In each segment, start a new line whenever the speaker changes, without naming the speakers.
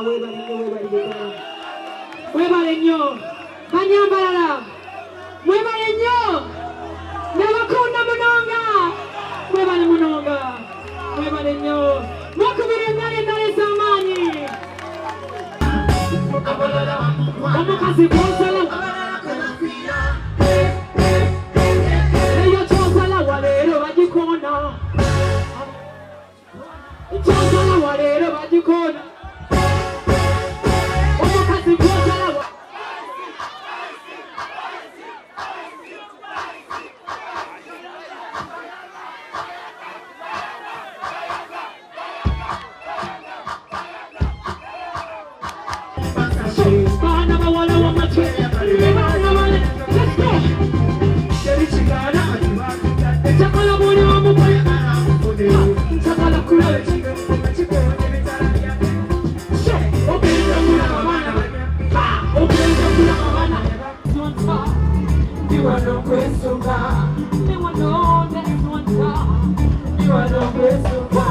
Weebale nnyo, weebalire ddala, weebale nnyo. Banyambalala, mwebale nnyo, nabakunda munonga, mwebale munonga, mwebale nnyo, mwakubira engalo endala ez'amaanyi. Omukazi gwosala eyo kyosala waleero bagikoona, kyosala waleero bagikoona. Omukazi gwosala wa baana bawala wamatwe baana bale. Let's go. Njagala buli omu, njagala kulaba. Ogenda kulaba baana, ogenda kulaba baana. Ndi wano kwesuka, ndi wano neswanta, ndi wano kwesuka.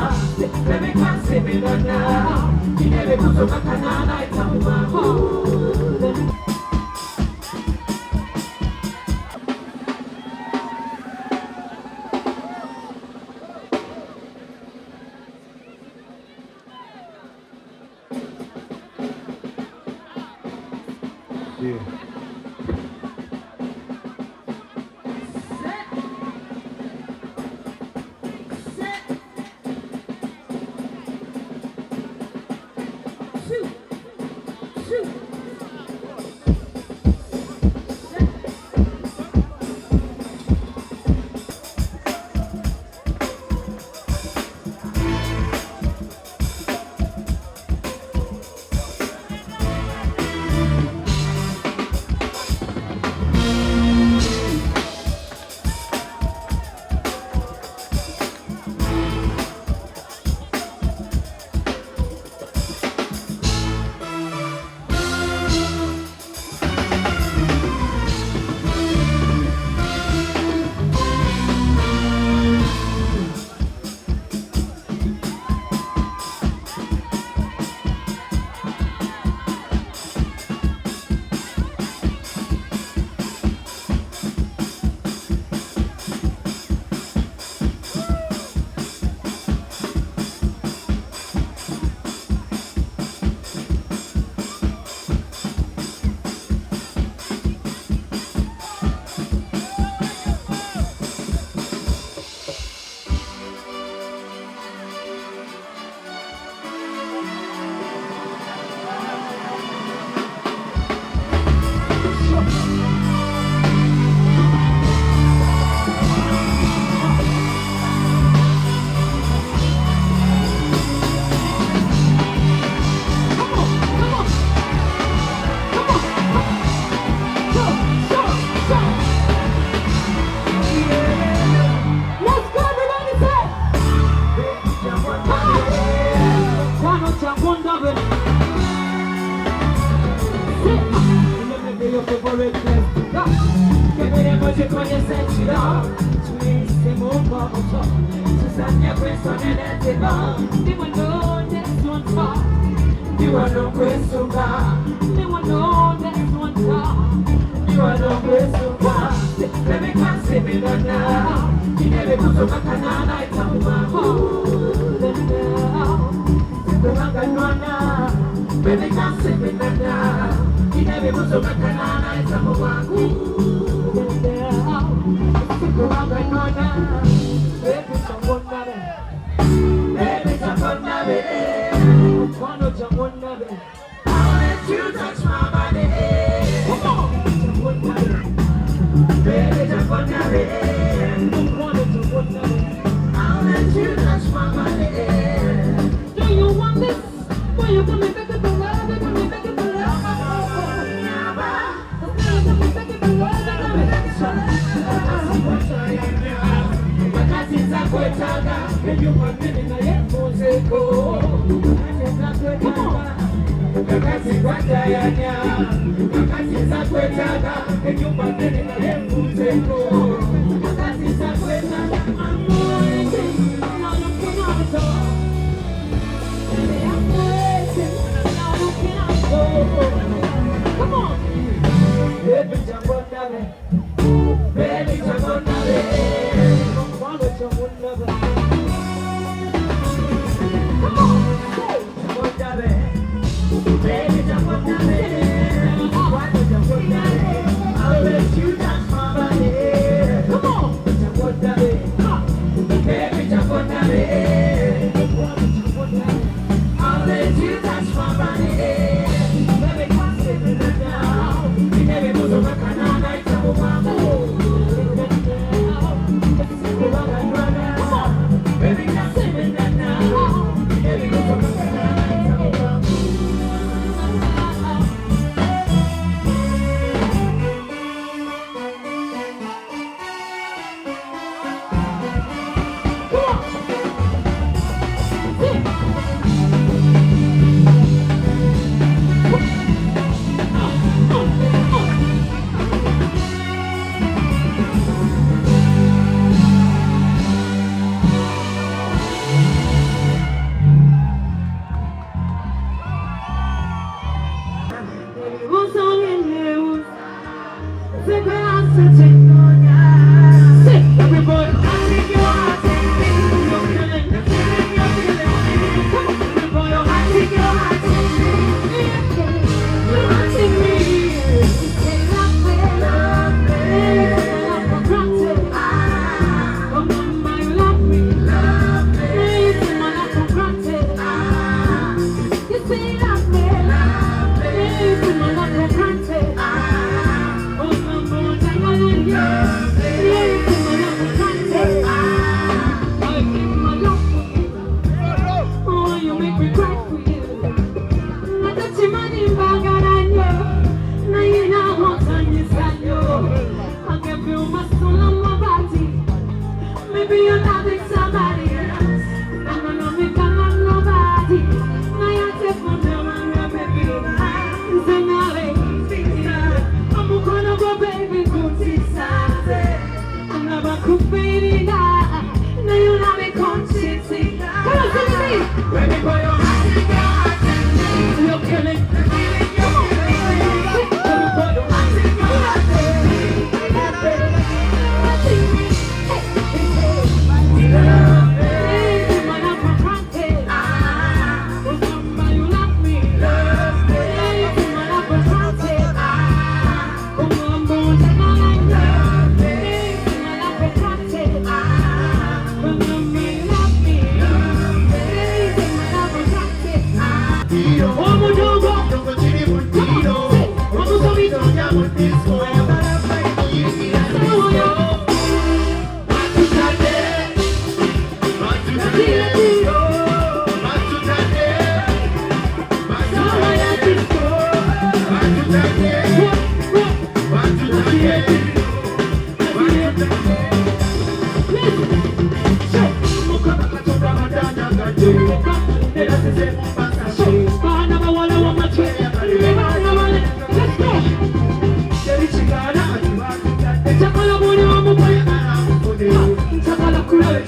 Baby can't see me now. Kinebe kusoka kanana itamumangu.
Yeah.
Set. Set. Two. Two. Set. Come on, come on, come on. Go, go, go. Let's go, everybody say. Come on. Kwano chakonda. Say, let me be your favorite place to go. Kebere moje kwenye sechira. Tuise mungo oto. Tuzanye kwesonene teba. Ndi wano neswanta. Ndi wano kwesuka. Ndi wano neswanta. Ndi wano kwesuka. Baby can't see me now. Kinebe kusoka kanana itamumangu. Kubanga nwana. Baby can't see me now. Kinebe kusoka kanana itamumangu. Kubanga nwana. Baby changonabe. Baby changonabe. Kwano changonabe.
I'll let you touch my body.
Come on. Changonabe.
Baby, changonabe.
Kwano changonabe.
I'll let you touch my body.
Do you want this? Well, you got me begging for love, you got me begging for love. You got me begging for love, you got me begging for love.
Wakati nzakwetaaga ebyuma nene naye munzeeko. Kakati kwatayanya kakati nzakwetaaga ebyuma nene naye munzeeko. Kakati nzakwetaaga.
I'm waiting, not looking at the door. Baby, I'm waiting, not Come on. Ha.
I'll let you touch my body. Baby, come sit me down. Baby, come sit me down.
Come on. Sit. Everybody, you're killing, you're killing, you're killing me. Come on, everybody, you're hurting, you're hurting me. You're hurting me. Say love me, love me. Love for granted. Oh, mama, you love me. Love me. You take my love for granted. You say love me, love me. You take my love for granted. Oh, mama, love me. You take my love for granted. I give my love for you. Oh, you make me cry for you. Natachimanyi mbagala nnyo naye naawonsanyusa nnyo. I give you my soul and my body. Maybe you're loving somebody else. I don't know me come on nobody. Naye ate funda wange baby. Nze nawe omukono gwo baby gutiisa alaba kufeerera naye olabe konchiti. Come on, sing with me.
Baby boy, you're hurting, you're hurting me.
You're killing.
You're killing me. Baby boy, you're hurting, you're hurting me.
Hurting me. Hey, hey, hey. Take my love for granted. Oh, mama, you love me. Take my love for granted. Oh, mama, take my love for granted. Oh, mama, you love me. Take my love for granted. Omudogo. Baana bawala wamatwe. Baana bale. Let's go. Njagala buli omu bwe. Njagala kulaba.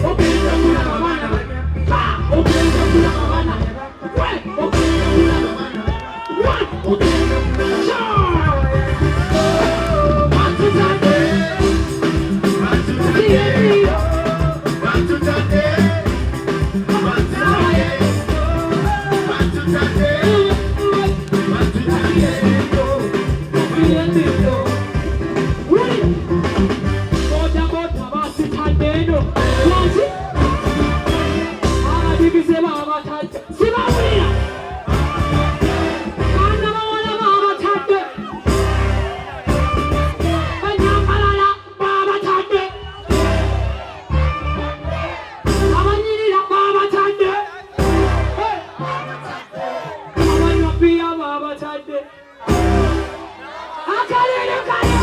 Ogenda kulaba baana. Ogenda kulaba baana. Ogenda kulaba. One. Ogenda kulaba. Batutadde. Boda boda basitadde eno. Lwaki? Abadigize babatadde. Sibawulira. Baana bawala babatadde. Banyambalala babatadde. Abanyirira babatadde. Hey! Abanywa bbiya babatadde. Akalere kale.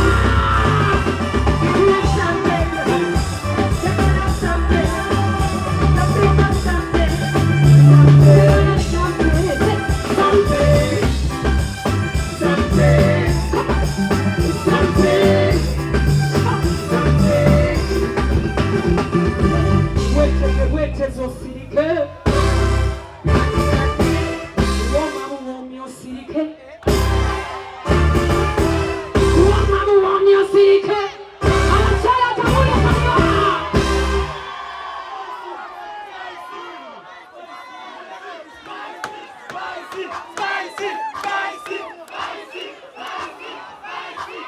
Spicy, spicy, spicy, spicy,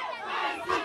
spicy, spicy,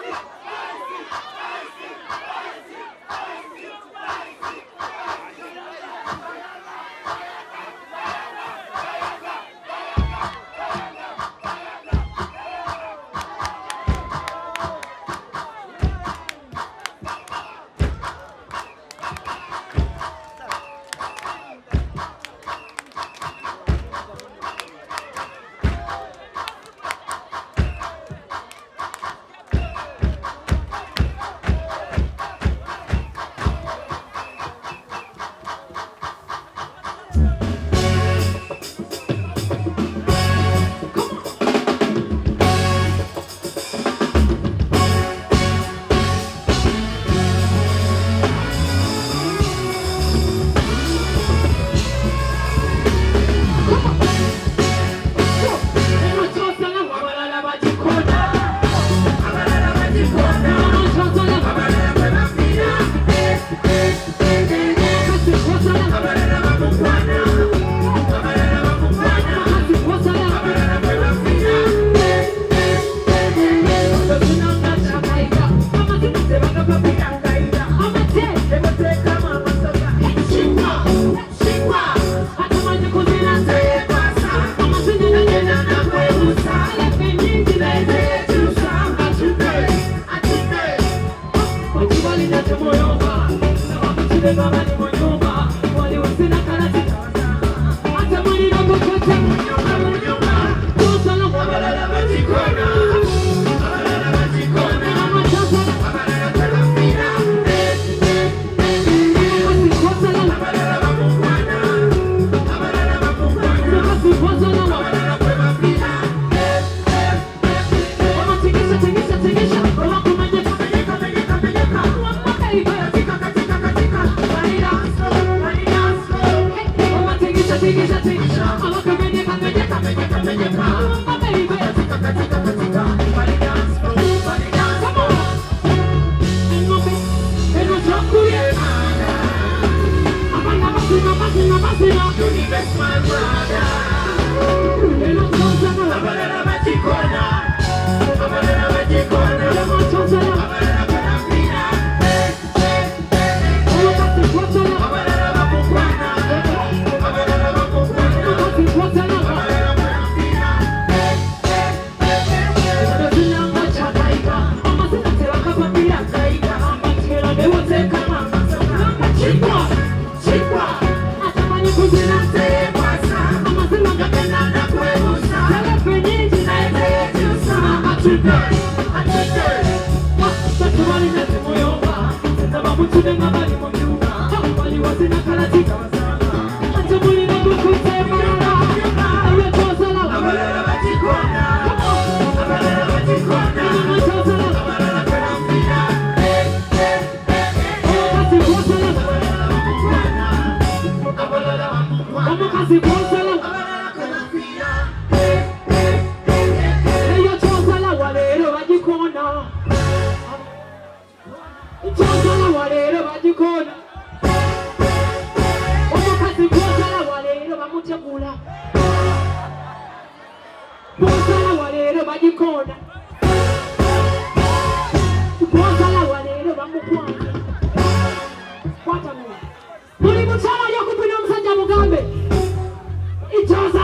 spicy, spicy, spicy, spicy, spicy, spicy,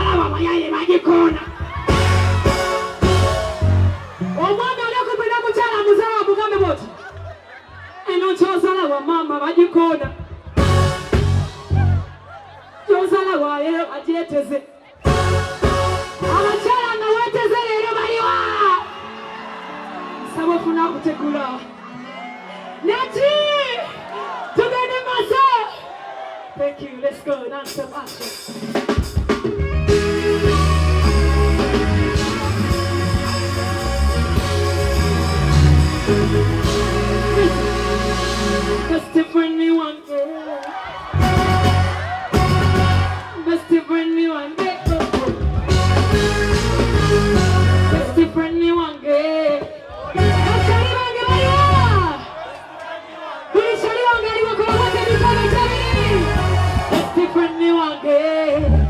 Thank you. Let's go. Non-stop action. Best friend me one day. Best friend me one day. Best friend me one day. Bashali bange baliwa. Buli shali wange aliwa kola wote mikono jabiri. Best friend me one day.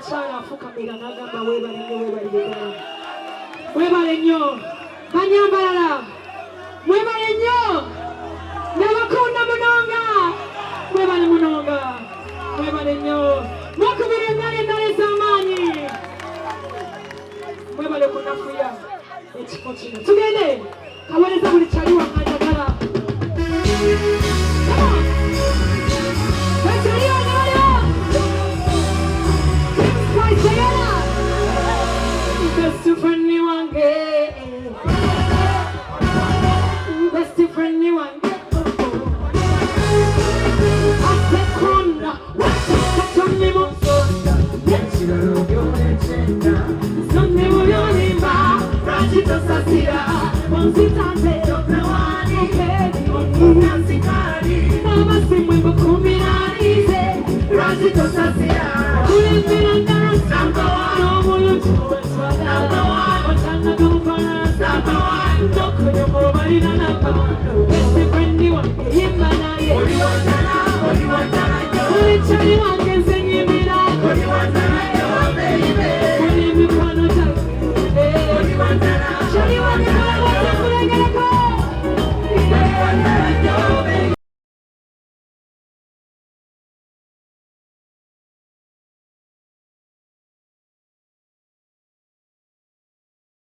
Omukyala afukamira n'agamba, "Weebale nnyo, weebalire ddala, mwebale nnyo." Banyambalala, mwebale nnyo, nabakunda munonga. Mwebale munonga, mwebale nnyo. Mwakubira engalo endala ez'amaanyi. Mwebale kunafuya ekifo kino. Tugende kawereza buli kyali wanganjagala. Come on. Bakyali wange baliwo. Team Spice Diana. Best friend wange, best friend wange, asekunda watakatoni musonda ekiralo byolekyenda sonne buyonimba lwaki tosasira onzitanze n'amasimu mbukumiranize lwaki tosasira kulembera ddala n'obulungi otanaga mufalansa ntokonyokobalina namba. Best friend wange yimba naye buli kyali wange.